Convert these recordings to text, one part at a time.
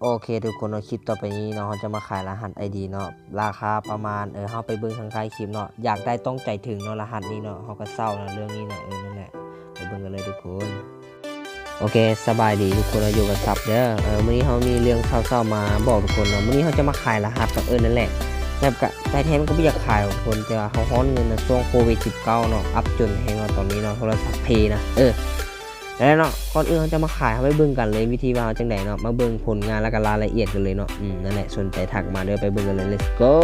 ໂອເຄທຸກຄົນເນາະ ຄລິບຕໍ່ໄປນີ້ເນາະ ເຮົາຈະມາຂາຍລະຫັດໄອດີເນາະ ລາຄາປະມານ ເອີ ເຮົາໄປເບິ່ງຂ້າງທ້າຍຄລິບເນາະ ຢາກໄດ້ຕ້ອງໃຈເຖິງເນາະ ລະຫັດນີ້ເນາະ ເຮົາກໍເຊົ່ານະເລື່ອງນີ້ເນາະ ເອີ ນັ້ນແຫຼະ ໄປເບິ່ງກັນເລີຍທຸກຄົນ. ໂອເຄ ສະບາຍດີທຸກຄົນເນາະ ຢູ່ກັບສັບເດີ ເອີ ມື້ນີ້ເຮົາມີເລື່ອງເສົ້າໆມາບອກທຸກຄົນເນາະ ມື້ນີ້ເຮົາຈະມາຂາຍລະຫັດເນາະ ເອີ ນັ້ນແຫຼະ ແບບກະໃຈແທ້ມັນກໍບໍ່ຢາກຂາຍທຸກຄົນ ແຕ່ວ່າເຮົາຮ້ອນເງິນນະ ຊ່ວງໂຄວິດສິບເກົ້າເນາະ ອັບຈົນແຮງເນາະ ຕອນນີ້ເນາະ ໂທລະສັບເພນະ ເອີ ນັ້ນແຫຼະເນາະ ກ່ອນອື່ນເຮົາຈະມາຂາຍ ເຮົາໄປເບິ່ງກັນເລີຍ ວິທີວ່າເຮົາຈັ່ງໃດເນາະ ມາເບິ່ງຜົນງານ ແລ້ວກໍລາຍລະອຽດກັນເລີຍເນາະ ອືມ ນັ້ນແຫຼະ ສົນໃຈທັກມາເດີ ໄປເບິ່ງກັນເລີຍ let's go.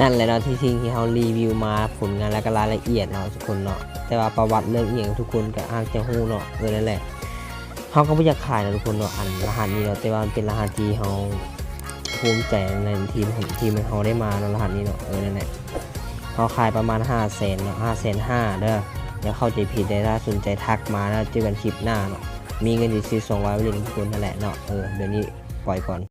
ນັ້ນແຫຼະເນາະ ທີ່ສິ່ງທີ່ເຮົາຣີວິວມາ ຜົນງານ ແລ້ວກໍລາຍລະອຽດເນາະທຸກຄົນເນາະ ແຕ່ວ່າປະຫວັດເລື່ອງອີ່ຫຍັງ ທຸກຄົນກໍອາດຈະຮູ້ເນາະ ເອີ ນັ້ນແຫຼະ ເຮົາກໍບໍ່ຢາກຂາຍນະທຸກຄົນເນາະ ອັນລະຫັດນີ້ເນາະ ແຕ່ວ່າມັນເປັນລະຫັດທີ່ເຮົາພູມໃຈໃນທີ່ ທີ່ເຮົາໄດ້ມາເນາະ ລະຫັດນີ້ເນາະ ເອີ ນັ້ນແຫຼະ ເຮົາຂາຍປະມານຫ້າແສນເນາະ ຫ້າແສນຫ້າເດີ ຢ່າເຂົ້າໃຈຜິດເດີ ຖ້າສົນໃຈທັກມານະ ເຈີກັນຄລິບໜ້າເນາະ ມີເງິນຊິຊື້ສອງຮ້ອຍໄວ້ຫຼິ້ນກັບທຸກຄົນຫັ້ນແຫຼະເນາະ ເອີ ດຽວນີ້ປ່ອຍກ່ອນ.